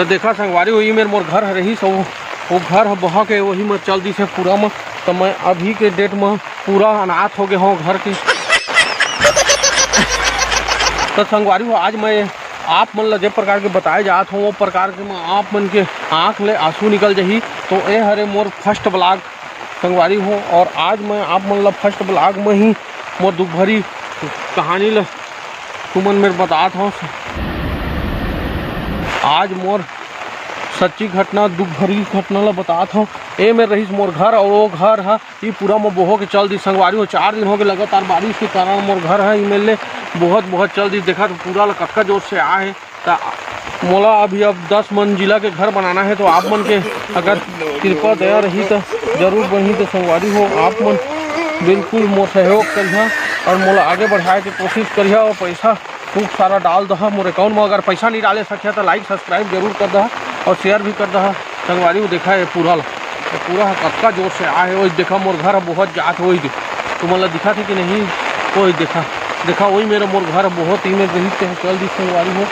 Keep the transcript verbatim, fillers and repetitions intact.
तो देखा संगवारी हो, ई मेर मोर घर ह रहिस, वो, वो घर ह बहा के वही में चल दिस हे पूरा में। तो मैं अभी के डेट में पूरा अनाथ हो गए हूँ घर के। तो संगवारी हो, आज मैं आप मन ला जे प्रकार के बताए जात हूँ, वो प्रकार के मैं आप मन के आँख ले आंसू निकल जाही। तो ए हरे मोर फर्स्ट ब्लॉग संगवारी हो, और आज मैं आप मन ला फर्स्ट ब्लॉग में ही मोर दुख भरी कहानी ला तुमन मेर बतात हूँ। आज मोर सच्ची घटना, दुख भरी घटना ला बतात हूँ। ए मेर रहिस मोर घर, और वो घर ह ई पूरा में बोहो के चल दिस संगवारी हो। चार दिन हो गए लगातार बारिश के कारण मोर घर ह ई मेर ले बोहत बोहत चल दिस। देखा तो पूरा ला कतका जोर से आए हे। त मोला अभी अब दस मंजिला के घर बनाना है, तो आप मन के अगर कृपा दया रही तो जरूर बनही। तो संगवारी हो, आप मन बिल्कुल मोर सहयोग करिहा और मोला आगे बढ़ाए के कोशिश करिहा और पैसा खूब सारा डाल दहा मोर अकाउंट में। अगर पैसा नहीं डाले सकिहा तो लाइक सब्सक्राइब जरूर कर दहा और शेयर भी कर दहा। संगवारी हो, देखा ये पूरा ला, ये पूरा ह कतका जोर से आए हे। ओही देखा मोर घर ह बहुत जात हे, ओही दे तुमन ला दिखा थे कि नहीं? ओही देखा, देखा वही मेरा मोर घर ह बहुत ही में रही ते चल दी संगवारी हो।